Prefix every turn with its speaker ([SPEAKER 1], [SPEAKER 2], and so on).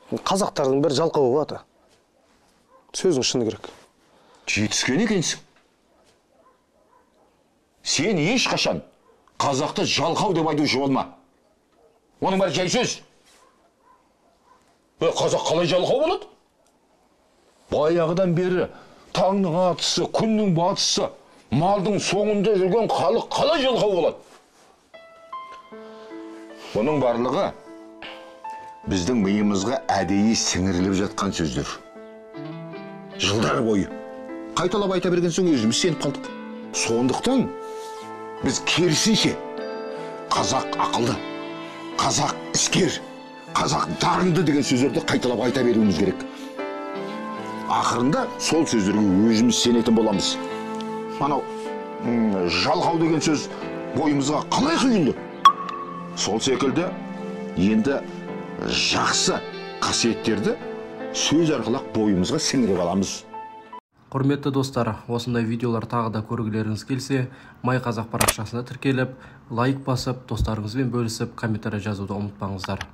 [SPEAKER 1] Қазақтардың бәрі жалқау ғой, ата. Сөзің шыны керек.
[SPEAKER 2] Жетіскен екенсің. Сен ешқашан қазақты жалқау деп айтушы болма. Оның бәрі жай сөз. Қазақ қалай жалқау болады? Баяғыдан бері таңның атысы, күннің батысы, малдың соңында жүрген халық қалай жалқау болады? Бұның барлығы біздің миымызға әдейі сіңіріліп жатқан сөздер. Жылдар бойы қайталап айта берген соң өзіміз сеніп қалдық. Сондықтан біз керісінше қазақ ақылды, қазақ іскер, қазақ дарынды деген сөздерді қайталап айта беруіміз керек. Ақырында сол сөздерге өзіміз сенетін боламыз. Анау жалқау деген сөз бойымызға қалай құйылды? Сол секілді енді жақсы қасиеттерді сөз арқылы бойымызға сіңіріп аламыз.
[SPEAKER 3] Құрметті достар, осындай видеолар тағы да көргілеріңіз келсе, Май Қазақ парақшасына тіркеліп, лайк басып, достарыңызбен бөлісіп, комментарий жазуды ұмытпаңыздар.